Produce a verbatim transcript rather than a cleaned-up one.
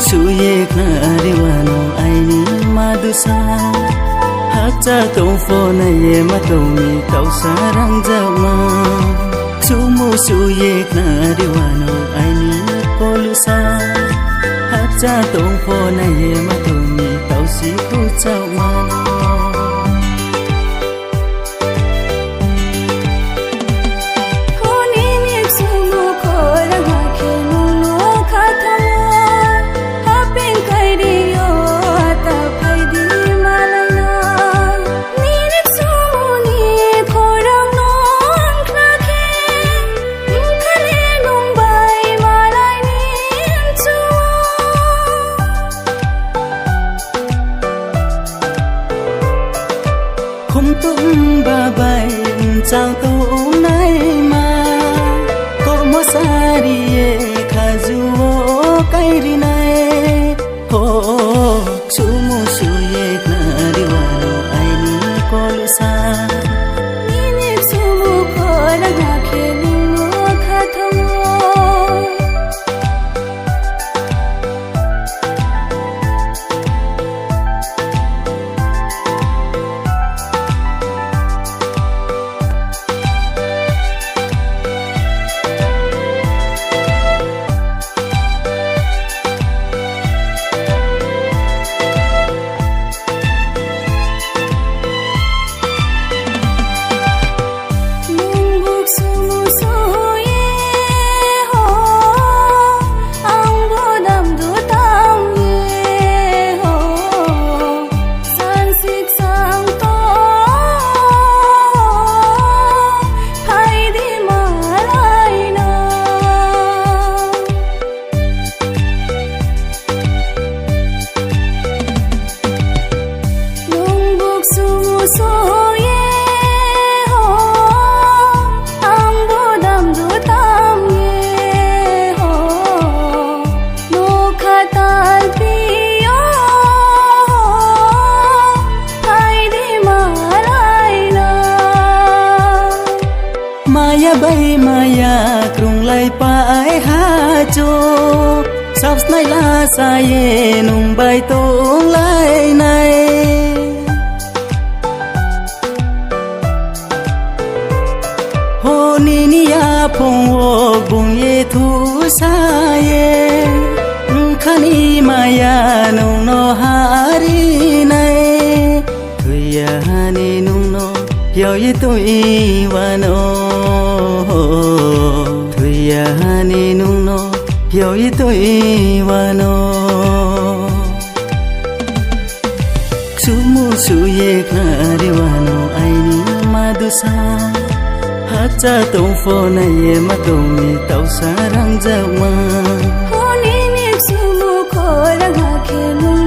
Suh ye khnari wano aini madusa. Hakcha tong pho nai ye ma tong mi taohsa rangzagma. Suhmu suh ye khnari wano aini kolusa. Hakcha tong pho nai ye ma tong mi taohsi khuchaoma. Honi ni ksumu khorang ha khe nung no khathamo. Hapeng kairi yo ata phai di malai na. Nini ksumu ni khorang no ang khna khe, mkhale nung bai malai ni mchu. Khumtung babai mchang tongnaima, kormo sari ye khaju wo kairi nai. Ho, ksumu suh ye khnari wano aini kolusa. Nini ksumu khorang ha khe nung no khathamo. Nung bo ksumu suh ye ho, ang bo damdu tang ye ho, sansik sang to, phai di malai na. Nung bo ksumu suh ye ho, ang bo damdu tang ye ho, nokha talphi yo, phai di malai na. Maya bai maya krunglai pai ha chu, sabsnai lasa ye nung bai tonglai nai. Honi ni yaphung wo bung ye thusa ye, bkha ni maya nung no hari nai. Thoi ya ha ni nung no phiao ye tong wano, thoi ya ha ni nung no phiao ye tong wano. Ksumu suh ye khnari wano aini madusa. Hakcha tong pho nai ye ma tong mi taohsa rangzagma. Honi ni ksumu khorang ha khe nung